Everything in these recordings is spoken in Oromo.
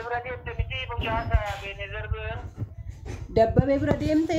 bira deemte miti mucaasa Beenezer bira. Dabbabee bira deemte?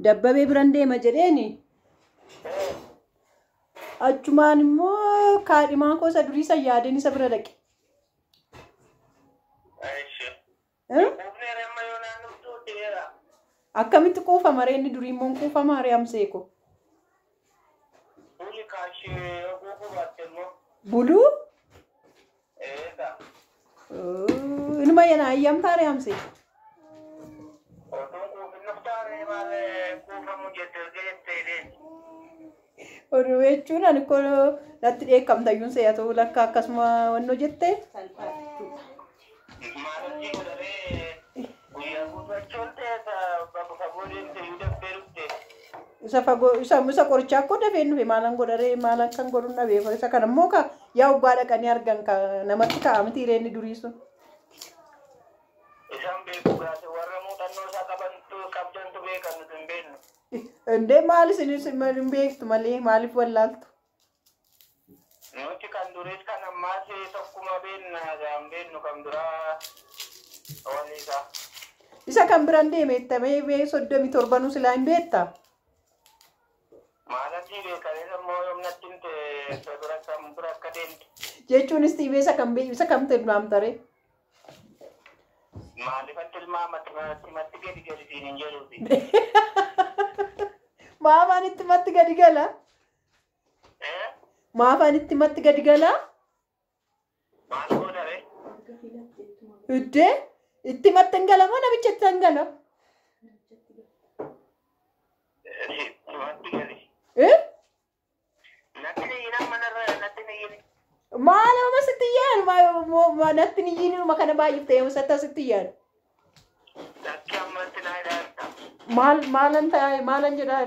Dabbabee biran deema jedheeni. Achumaan immoo kaadhimaa koo isa durii san yaadeen isa bira dhaqe. Akkamitti quufama ree inni durii immoo hin quufama ree amsee ko? Buluu? Inuma yana ayyamtaa ree amsee? Oduu jechuun ani ko natti dheekkamtayyuun se'a ta'uu lakka akkasuma wannoo jette. Isa fagoo isa qorichaa akkoo dafee dhufe maalan godharee maalan kan godhu dhabee isa kana immoo ka yaa waggaa dhaqanii argan ka namatti ka'a miti reenni durii sun. Isaan beeku gaase warra muuxannoo isaa qabantu qabdantu beekan nuti hin beeknu. Indee maal isinis hin beektu malee maaliif wallaaltu? Nuti kan duriis kan ammaas tokkuma beekna hin beeknu kan biraa walii isaa. Isa kan biraan deeme ittamee bee 37 silaa hin beektaa? Maalan sii beekanis ammoo yoom natti himte bira kan bira akka deemte. Jechuunis tiibee isa kam isa kam tilmaamta ree? Maaliifan tilmaama matti gadi gadi siin hin jedhuufi. Maafaan itti matti gadi gala? Maafaan itti matti gadi gala? Maal goota ree? Iddee itti matti hin gala moo namicha itti hin gala? Matti gali. Natti ni iyyin amma narra natti ni iyyin. Maal amma sitti iyyan natti ni iyyin kana baay'iftee yoo sitti iyyan. Lakki ammatti naa ilaalta. Maal maalan ta'e maalan jedhaa?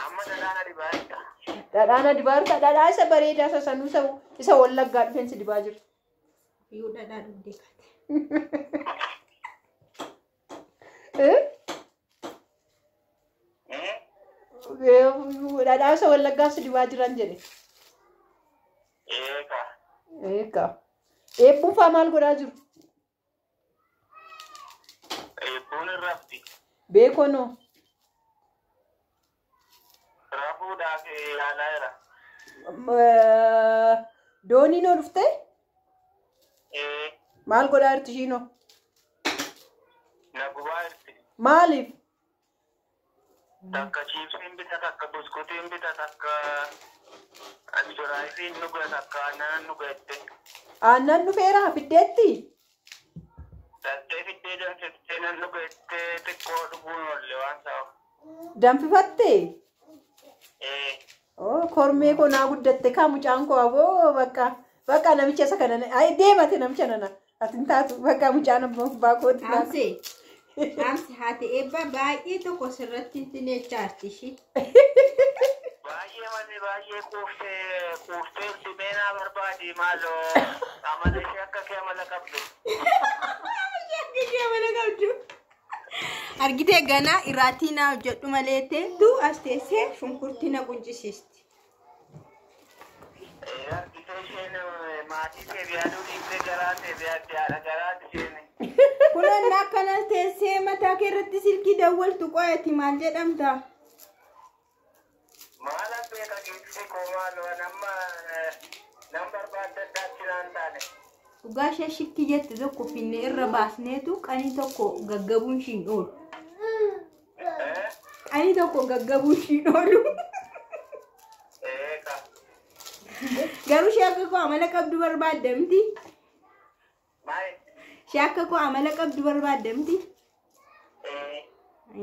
Amma dhadhaan dibaa jirta. Dhadhaan dibaa jirta. Dhadhaa isa bareedaa isa sanuu isa wallaggaa dhufeen si dibaa jirta. Yoo dhadhaa dhugdee kaate. Dhadhaa isa wallaggaa si dibaa jiran jedhe. Eegaa. Eegaa. Eebbuun faa maal godhaa jiru? Eebbuun hin rafti. Beekonoo. Rafuudhaaf yaalaa jira. Dooniinoo dhuftee? Maal godhaa jirti ishiinoo? Na gubaa jirti. Maaliif? Takka chiipsiin bita, takka buskutiin bita, takka anjoraayifiin dhuga, takka aannan dhuga jette. Aannan dhufeera fiddeetti? Dattee fiddee danfiftee nan dhuga jettee xiqqoo dhuguun oolle waan ta'u. Danfifattee? Kormee koo naa guddatte kaa mucaan koo aboo bakka bakka namicha isa kana ay deemate namicha nana ati hin taatu bakka mucaan abbaa kooti. Amsee Amsi haati eebba baay'ee tokko sirratti hin jechaarti ishii. Baay'ee malee baay'ee quuftee quuftee simeenaa barbaadi maaloo amala ishee akka kee amala qabdu. Akka kee amala qabdu. Argitee ganaa irraatii naa hojjedhu malee teettu as teessee shunkurtii na quncisiisti. Argitee isheen maatii kee yaaduu dhiiftee garaa kee yaadde haadha garaati isheen. Kunoon akkanas teessee mataa kee irratti silkii dawwaltu qo'ati maal jedhamta? Maal beeka geessee koo maaloo nama nam barbaadadhaatti naan taane. Dhugaa ishee shikki jette tokko finne irra baasneetu qanii tokko gaggabuun ishiin oolu. Qanii tokko gaggabuun ishiin oolu. Garuu ishee akka koo amala qabdu barbaadda miti? Ishee akka koo amala qabdu barbaadda miti?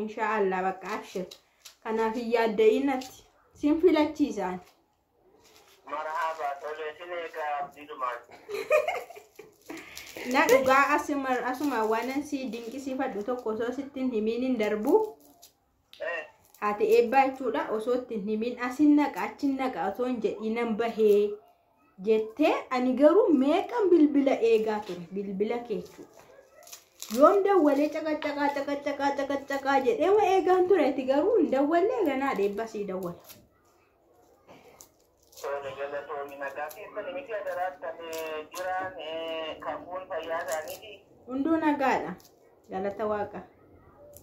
Inshaallah bakka abshir. Kanaaf hin yaadda'in ati. Sin filachiisaan. Marhaba tole sin eegaa abdiidhumaan. Na dhugaa asuma waanan si dinqisiifadhu tokko osoo sitti hin himiin hin darbu. Haati eebbaa jechuudha osoo itti hin himiin asin naqa achin naqa osoo hin jedhiin bahee jettee ani garuu meeqan bilbila eegaa ture bilbila kee jechuudha. Yoom dawwalee caqacaqaa caqacaqaa caqacaqaa jedhee ma eegaan ture ati garuu hin dawwallee ganaa dheebba sii dawwala. Tole galatoomii nagaa keessan miti adaraattan jiraan kan Fayyaa isaaniiti. Hunduu nagaadha. Galata waaqa.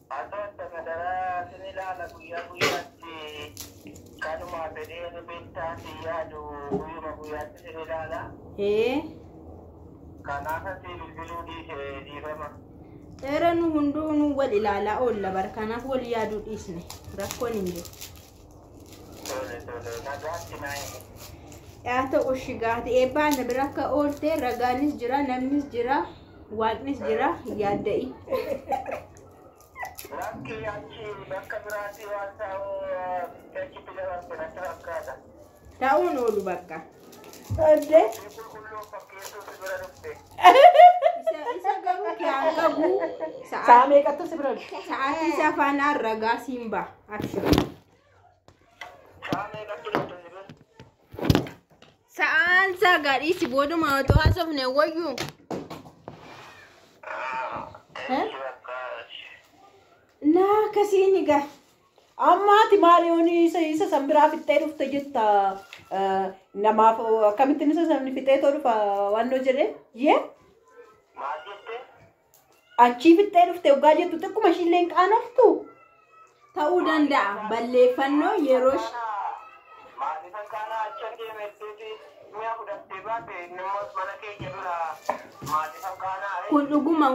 Haa ta'u madaraa sin ilaala guyyaa guyyaatti kanuma fedhee beektaa si yaadu guyyuma guyyaatti sin ilaala. Ee. Kanaaf asii bilbiluu dhiise dhiifama. Seera nu hunduu nu wal ilaalaa oolla bara kanaaf wal yaaduu dhiisne rakkoon hin jiru. Tole tole nagaatti naa himi. Yaa ta'u shigaati eebbaa na bira akka oolte ragaanis jira namnis jira waaqnis jira yaadda'i. Rakki achi bakka biraatti waan ta'u achitti dabarte natti fakkaata. Ta'uun oolu bakka. Adde. Qulqulluu fakkeessuu si bira dhufte. Isa garuu kiyaan qabu Sa'a meeqattu si bira dhufe? sa'aatii isaa faanaan ragaa siin ba'a. Abshir. Sa'a meeqatti dhufte si bira? Sa'aan isaa gaadhiisi booduma otoo haasofne wayyuu. Naa akkasiin egaa. Ammaati maal yooni isa san biraa fixxee dhufte jetta namaaf akkamittiin isa san fixxee too dhufa waannoo jedhee yee Maal jette? achii fixxee dhufte waggaa jettu xiqquma ishiillee hin qaanoftu. Ta'uu danda'a balleeffannoo yeroo Maaliifan kaana achan deemetteeti mi'a fudhattee baate inni immoo mana keenya dura maaliifan kaana kun dhuguma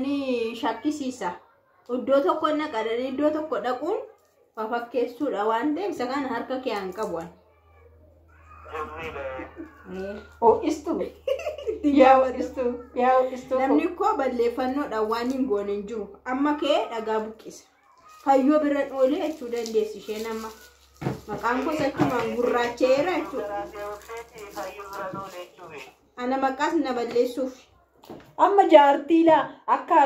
ni shakkisiisa. Iddoo tokko naqadanii iddoo tokko dhaquun fakkeessuudha waan ta'eef isa kana harka kee hin qabu. Sirriidha. Ho'istu. Yaa ho'istu. Yaa ho'istu. Namni koo balleeffannoodhaan waan hin goone hin jiru. Amma kee dhagaa buqqisa. Fayyoo bira oolee jechuu dandeessi isheen amma. Maqaan koos achumaan gurraacha'eera jechuudha. Garaatee ulfeetti fayyuu bira oole jechuudha. Ana maqaas na balleessuuf. Amma jaartii laa akka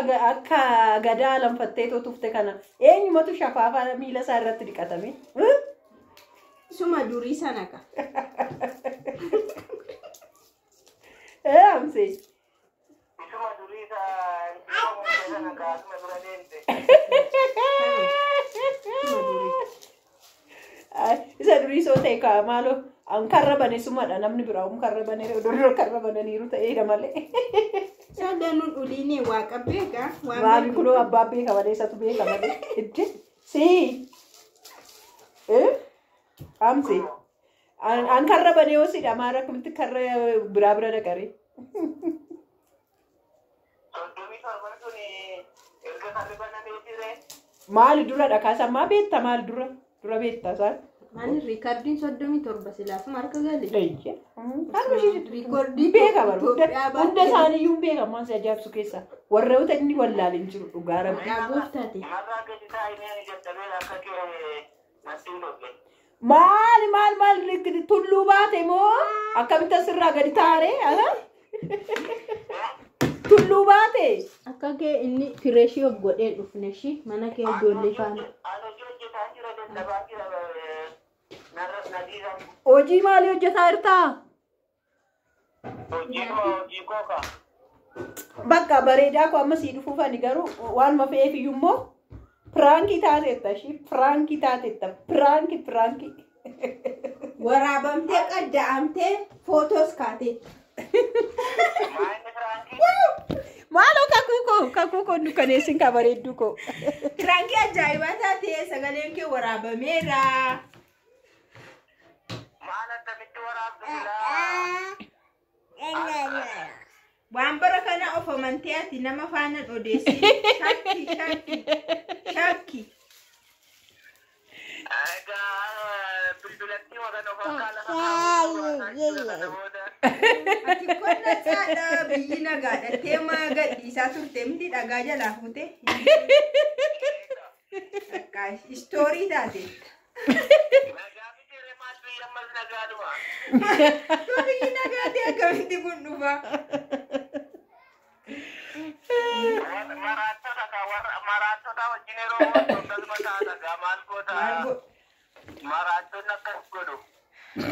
gadaa lamfattee too tufte kana eenyumatu shafaafaa miila isaa irratti dhiqatame? Isuma durii sana ka. Amsee. Isuma durii isaa sana kaasuma dura deemte. Isuma durii. Isa durii soo ta'e kaa maaloo an karra bane sumadha namni biraa um karra bane dura karra bananiiru ta'eera malee. Isaan nun uliinee waaqa beekaa. Maali kunoo abbaa beeka malee isatu beeka malee. Iddi sii. Amsee. An karra bane yoo sidha maal akkamitti karra biraa bira dhaqaree. 37 sun erga karri banamee ture. Maali dura dhakaasan maa beekta maali dura dura beekta isaan. Maali riikardiin 37 silaasuma harka gale. Eeyye. Harma ishee Riikordii beeka bara Itoophiyaa hunda isaaniiyyuu beeka maan si ajaa'ibsu keessa warroota inni wallaale hin jiru dhugaa rabbi. Maqaa gooftaati. Marraa gadi taa'ee ani dadhabeera akka kee natti hin tolle. Maali maal maal tulluu baate moo akkamitti asirraa gadi taaree tulluu baate. Akka kee inni fireeshii of godhee dhufne ishii mana kee ijoollee faana. Ani hojii hojjetaa jira dadhabaa jira narra nadiira. Hojii maalii hojjetaa jirtaa? Hojii koo hojii koo ka. Bakka bareedaa koo amma sii dhufuuf ani garuu waanuma fe'eef iyyuu immoo piraankii taateetta ishii piraankii taateetta piraankii piraankii. Waraabamtee qadda'amtee footoos kaatee. Maa inni firaankii? Maaloo kakuu koo dukkaneessin ka bareedduu koo. Piraankii ajaa'ibaa taatee sagaleen kee waraabameera. Maal akkamitti waraabdu silaa? Waan bara kana of amantee ati nama faana odeessi. Shakki shakki shakki. Egaa bilbilatti magan of harkaa lafa kaa'u kana booda. Ati qonna saadha biyyi nagaadha. Teema gadhiisaa turte miti dhagaa jalaa fuute. Akka istoorii taate. Nagaa miti ree maal biyya ammas nagaadhuma. Biyyi nagaate akkamitti kun dhufa? Maraattota ka warra maraattota wajjin yeroo ooltu akkasuma taata gaa maal goota? Maal go- Maraattonni akkas godhu.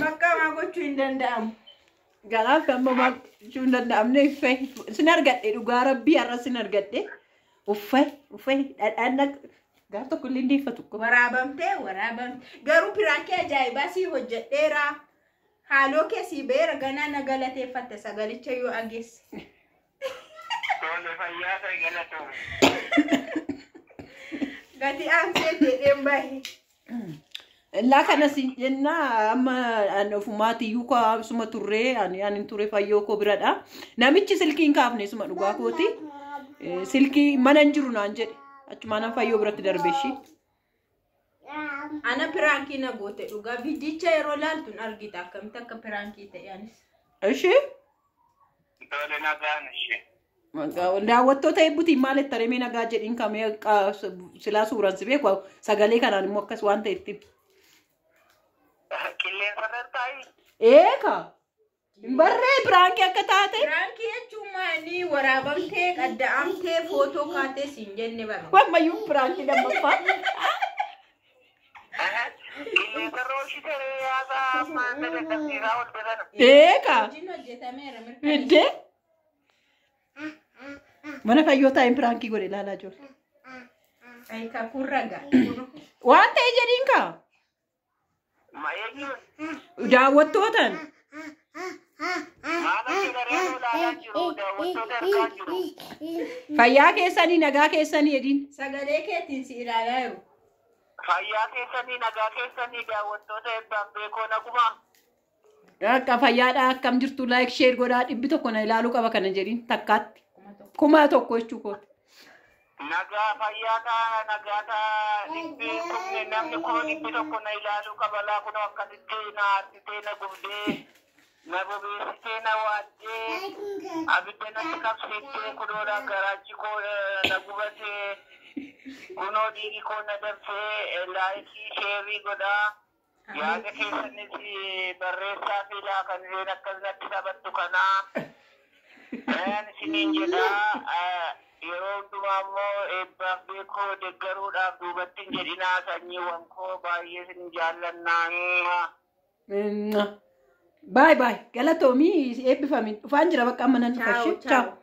Bakka maa gochuu hin danda'amu. Ganaaf amma maal gochuu hin danda'amne uffee sin argadhe dhugaa rabbii har'a sin argadhe uffee uffee dhadhaan gaaf tokko illee hin deeffatu. Waraabamtee waraabamte. Garuu piraankii ajaa'ibaa sii hojjedheera. Haaloo kee sii beera ganaa na galateeffatte sagalicha yoo ageesse. Tole fayyaa ta'e galatoom. Gati aansee jedheen bahe. Laa kanas jennaa amma ani ofumaatiyyuu koo suma turree ani ani ture fayyoo koo biradha. Namichi silkii hin kaafne suma dhugaa kooti. Silkii mana hin jiru naan jedhe. Achumaan fayyoo biratti darbe ishii. Ana piraankii na goote dhugaa viidicha yeroo laaltuun argita akkamitti akka piraankii ta'e anis. Ishee Tole nagaan ishee. Daawwattoota eebbutiin maal itti aremee nagaa jedhiin kamee silaa suuraan si beeku sagalee kanaan immoo akkas waan ta'etti. Qilleensa irra taa'i. Eeka! Hin barree piraankii akka taate. Piraankii jechuun maali waraabamtee qadda'amtee footoo kaatee siin jenne bara. Wammayyuu piraankii lammaffaa. Qilleensa irra oolchite haasaa amma dadhabsiisaa ol jedhan. Eeka! Hojiin hojjetameera mirkaneessa. Iddee. Mana fayyoo taa'een piraankii godhe ilaalaa jiru. Ayi kun ragaa. Waan ta'e jedhiin kaa Ma'eeyyuun daawwattootaan maal akka garee ilaalaa jiru daawwattoota argaa jiru. fayyaa keessanii nagaa keessanii jedhiin. Sagalee keetiin si ilaalaa jiru. Fayyaa keessanii nagaa keessanii daawwattoota eebbaan beekoo nagumaa. Akka fayyaadhaa akkam jirtu laayik sheer godhaa 100 na ilaaluu qaba kana jedhiin takkaatti. 1000 jechuu kooti. Nagaa fayyaa taa nagaa taa dhibbi kumne namni 100,000 na ilaaluu qaba laa kunoo akkasitti na aarsitee na gubdee na bobeessitee na waaddee abidda natti qabsiiftee kunoodha garaachi koo na gubatee kunoo dhiigi koo na dabsee laayikii sheerii godhaa yaada keessanis barreessaa fi laa kan isheen akkas natti taphattu kanaa. Isiniin jedhaa yeroo hundumaa immoo eebbaaf beekoo deeggaruudhaaf duubatti hin jedhinaa sanyiiwwan koo baay'ee isin jaallannaa. Baay baay galatoomii eebbifami dhufaan jira bakka amma nan dhufa Ciao, ishee. ciao. Ciao.